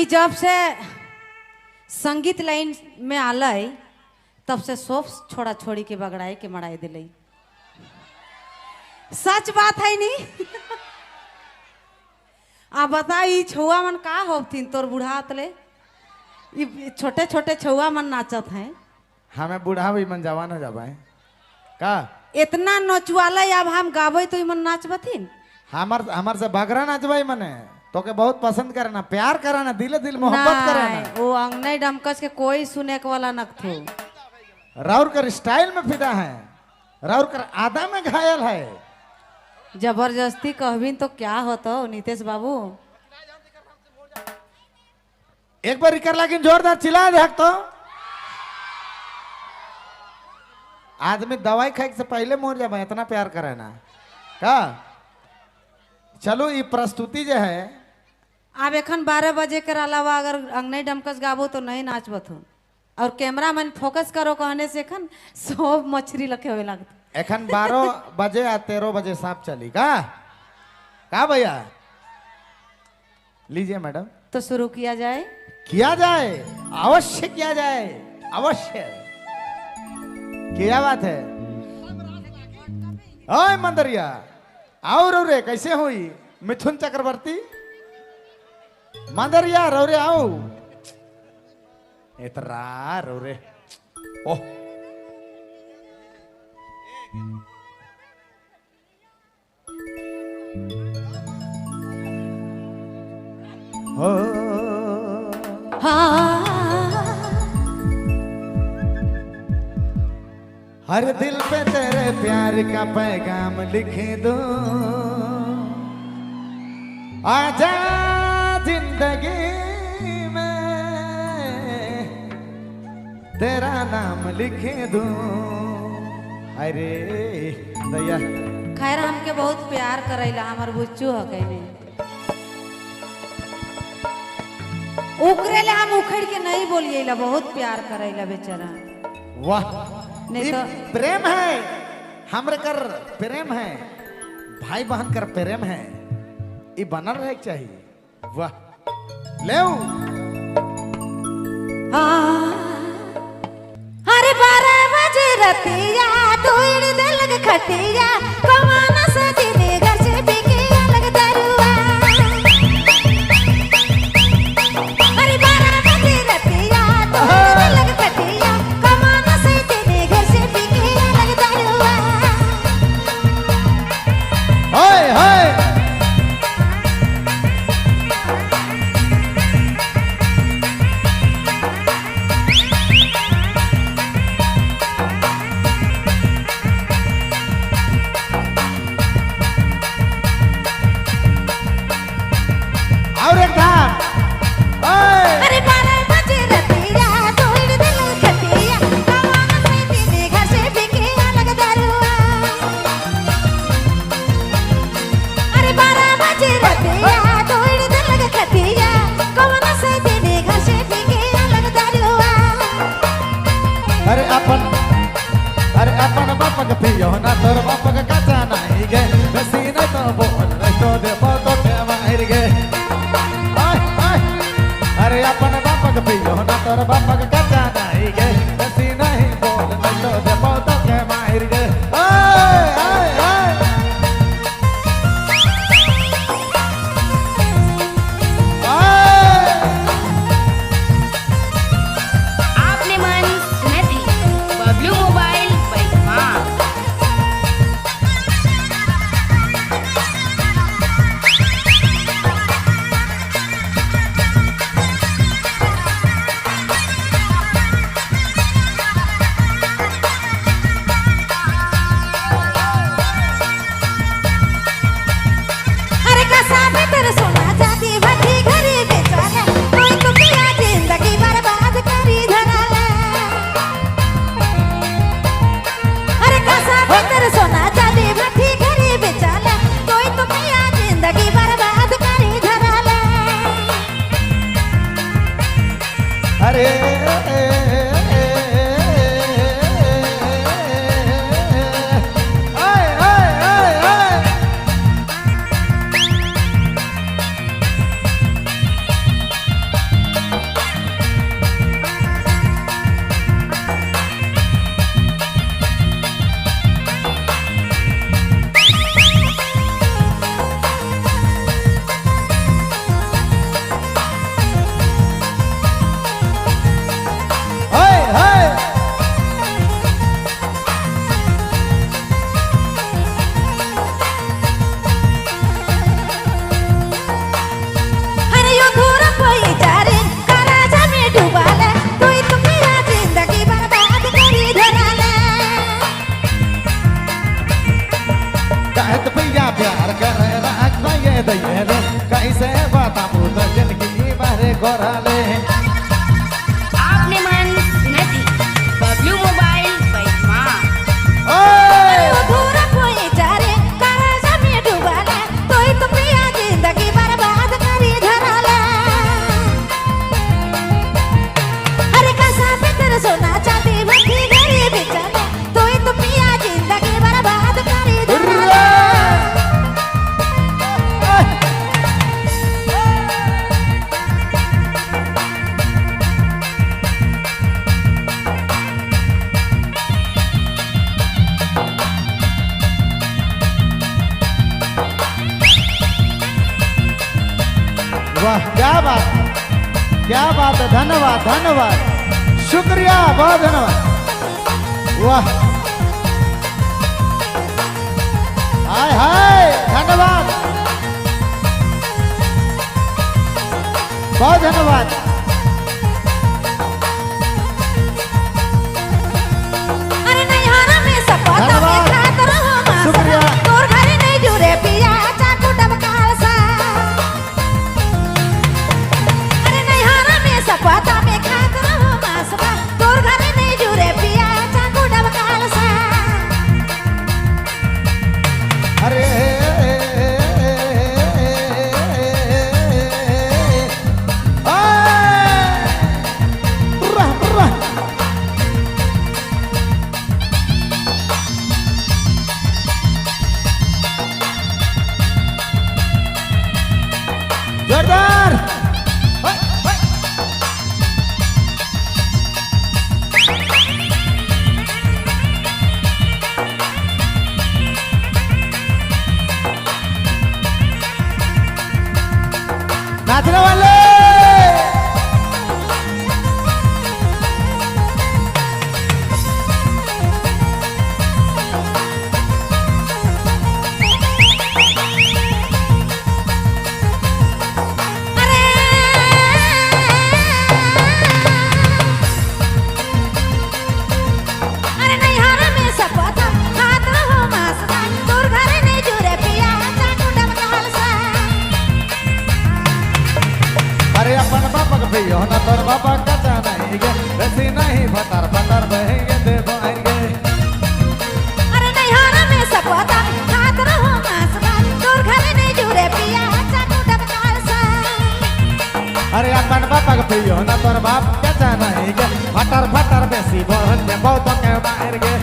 ई जब से संगीत लाइन में आलय तब से सोफ छोड़ा छोड़ी के बगड़ाए के मड़ाए दिलई। सच बात है नी? आ बता, ई छुआ मन का होथिन तोर बुढ़ात ले? ई छोटे छोटे छुआ मन नाचत हैं। हमें बूढ़ा भी मन जवान हो जाबा है का? इतना नचुआला, अब हम गावे तो ई मन नाचबथिन। हमार हमार से बगरा नाचबाई मने तो के बहुत पसंद करना, प्यार कराना, दिले दिल मोहब्बत कराना। नहीं, वो अंगने डमकस के कोई सुने के वाला नक थो। राउर कर स्टाइल में फिदा है, राउर कर आदा में घायल है। जबरदस्ती कहबिन तो क्या होता नीतेश बाबू? एक बार इकर लागिन जोरदार चिल्ला दे तो आदमी दवाई खाए से पहले मर जाए, इतना प्यार करे ना का। चलो, ये प्रस्तुति जो है अब एखन 12 बजे के अलावा अगर अंगने डमकस गाबो तो नहीं नाचबथो और कैमरा मैन फोकस करो कहने से एखन सब मछली लखे हुए लगत। एखन 12 बजे या 13 बजे सांप चली का का भैया? लीजिए मैडम। तो शुरू किया जाए? किया जाए, अवश्य किया जाए, अवश्य। क्या बात है। ओए मंदरिया आओ रे, कैसे हुई मिथुन चक्रवर्ती? मंदरिया रौरे आओ, इतरा रौरे। ओह हो। हाँ। हर दिल पे तेरे प्यार का पैगाम लिख दो, आजा जिंदगी में तेरा नाम लिख दो। अरे दैया। खैर हमके बहुत प्यार करेला, हमार बुच्चू है कहने उकरेले हम उखड़ के नहीं बोलिए, बहुत प्यार करेला बेचारा। वाह। नहीं ये तो प्रेम है, हमरे कर प्रेम है, भाई बहन कर प्रेम है, ये बनल रहे के चाहिए। वाह ले। हाँ। अरे 12 बजे रतिया तोड़ देलक खटिया, कमाना सजने घर से बिके अलग दरुआ। अरे 12 बजे रतिया तोड़ देलक खटिया, कमाना सजने घर से बिके अलग दरुआ। हाय हाय। और एक धाम ओए। अरे 12 बजे रतिया तोड़ देलक खटिया, कमाना सजने घर से बिके अलग दरुआ। अरे 12 बजे रतिया तोड़ देलक खटिया, कमाना सजने घर से बिके अलग दरुआ। अरे अपन बाप के पियो ना, तोर बाप के कच्चा नहीं गे, बेसी नहीं तो बोल, नहीं तो देबो तो के मार गे। आय आय। अरे अपन बाप के पियो ना, तोर बाप के कच्चा नहीं गे, बेसी नहीं बोल, नहीं तो देबो तो के मार गे। आय आय आय आय। आपने मन सुने थे बबलू मोबाइल बैठमा। अरे कसा भीतर सोना जाती भट्टी घरी बेचारा, कोई तो पिया जिंदगी बर्बाद करी धराला। अरे कसा भीतर सोना जाती भट्टी घरी बेचारा, कोई तो पिया जिंदगी बर्बाद करी धराला। अरे आय आय आय आय। गोराले। आपने मन सुनत ही बबलू मोबाइल बैतमा। ओए अधूरा कोई चारे कर्जा में डूबाला तोय तो पिया जिंदगी बर्बाद करी धराला। अरे कसा पे तेरे सोना चांदी भक्ति गरी बिचाला तोय तो पिया जिंदगी बर्बाद करी धराला। वाह क्या बात, क्या बात है। धन्यवाद धन्यवाद, शुक्रिया, बहुत धन्यवाद। वाह हाय हाय, धन्यवाद, बहुत धन्यवाद। अरे नैहरा में सपता में धन्यवाद। खात रहो मास शुक्रिया। तोर घरे नहीं जुरे पिया चाकू डबकाल सा। अरे नैहरा में सपता में खात रहो मास तोर घरे नहीं जुरे पिया चाकू डबकाल सा। अरे जोरदार। नाचने वाले अरे अरे नैहरा में सपता खात रहो मास तोर घरे नहीं जुरे पिया चाकू डबकाल सा। अरे अपन बापक पियो ना तोर बापा कचा नहीं गे, वैसी नहीं फतर फतर बहेंगे दे बहेंगे। अरे नैहरा में सपता खात रहो मास तोर घरे नहीं जुरे पिया चाकू डबकाल सा। अरे अपन बापक पियो ना तोर बाप कचा नहीं गे, फटर फटर बेसी बहन दे बहुत के मार गे।